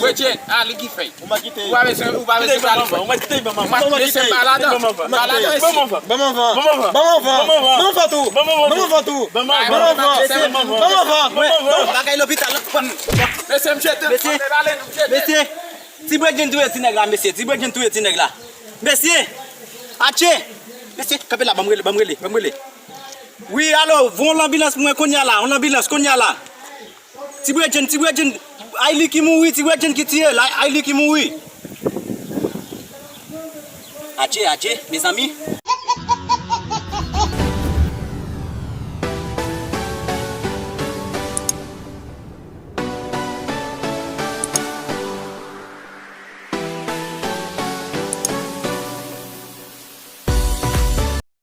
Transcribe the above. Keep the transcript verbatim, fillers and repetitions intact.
Bredjen, a li ki fèy. Ou pa kite. Ou pa bezwen, ou pa bezwen pale. Ou pa kite, ban m anvan. Ou pa kite, ban m anvan. Mesye, pa ladan. Pa ladan, mesye. Ban m anvan. Ban m anvan. Ban m anvan tou. Ban m anvan tou. Ban m anvan. Ban m anvan. Bagay lopital. Mesye, m jete. Mesye. Mesye. Ti Bredjen touye ti nèg la, mesye. Ti Bredjen touye ti nèg la. Mesye. Atche. Mesye, kanpe la, ban m rele, ban m rele, ban m rele. Wi, alo, voye yon lanbilans pou mwen kounye a la, yon lanbilans kounye a la. Ti Bredjen, Ti Bredjen, ay li ki mouri, Ti Bredjen ki tiye l, ay, ay li ki mouri. Atche, atche, mezanmi.